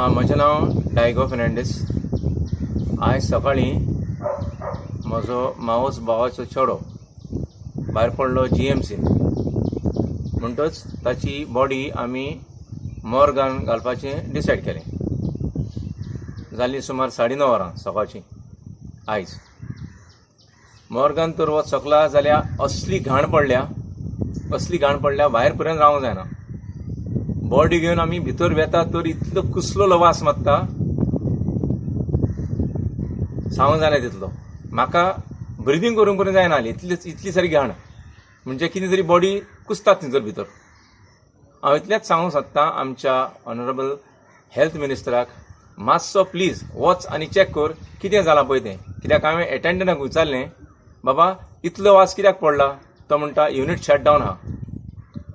म्हजें नांव डायगो फेर्नांडीस. आयज सकाळीं म्हजो मावस भावाचो चेडो भायर पडलो जीएमसीन, म्हणटच ताची बॉडी आमी मोर्गान घालपाचें डिसायड केलें. जालीं सुमार 9:30 वरां सकाळचीं. आयज मोर्गान तर वच सकला जाल्यार असली घाण पडल्या, असली घाण पडल्या, भायर पर्यंत रावंक जायना. बॉडी घेवन आमी भितर वेता तर इतलो कुसलोलो वास मारता, सांगूंक जायना तितलो. म्हाका ब्रिदींग करूंक पर्यंत जायना जाली, इतली इतली सारी घाण. म्हणजे कितें तरी बॉडी कुसतात थंयसर भितर. हांव इतलेंच सांगूंक सोदतां आमच्या ऑनरेबल हेल्थ मिनिस्टराक, मातसो प्लीज वच आनी चॅक कर कितें जालां पळय तें. कित्याक हांवें एटेंडंटाक विचारलें, बाबा इतलो वास कित्याक पडला? तो म्हणटा युनीट शट डावन आहा,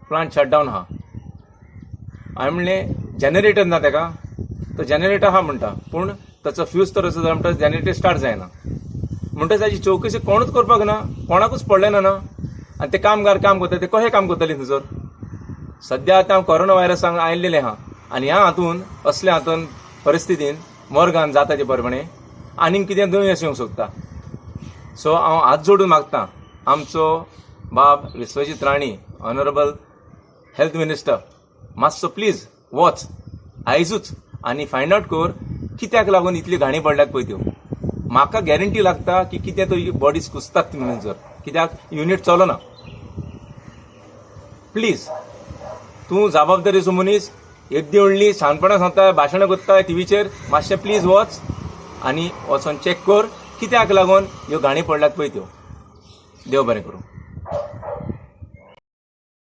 प्लांट शट डावन आहा. हांवें म्हणलें जनरेटर ना तेका? तो जनरेटर आहा म्हणटा, पूण ताचो फ्यूज तर असो जाला म्हणटा, जनरेटर स्टार्ट जायना. म्हणटा ताची चवकशी कोणूच करपाक ना, कोणाकूच पडलें ना. आनी ते कामगार काम करता, ते कशें काम करतले थंयसर? सद्या आतां कोरोना व्हायरस आयिल्लें आहा आनी ह्या हातून असल्या हातून परिस्थितीन मोर्गान जाता ते प्रमाणे आनीक कितें दुयेंस येवंक सोदता. सो हांव हात जोडून मागता आमचो बाब Vishwajit Rane, honourable health minister, मातसो प्लीज वच आयजूच आनी फायंड आवट कर कित्याक लागून इतली घाणी पडल्यात पळय त्यो. म्हाका गॅरंटी लागता की कितें तरी बॉडीज कुसतात ती म्हणून जर, कित्याक युनीट चलना. प्लीज तूं जबाबदारीचो मनीस, येद्दी व्हडली शाणपणां सांगता, भाशणां करता टिवीचेर, मातशें प्लीज वच आनी वचोन चॅक कर कित्याक लागून ह्यो घाणी पडल्यात पळय त्यो. देव बरें करूं.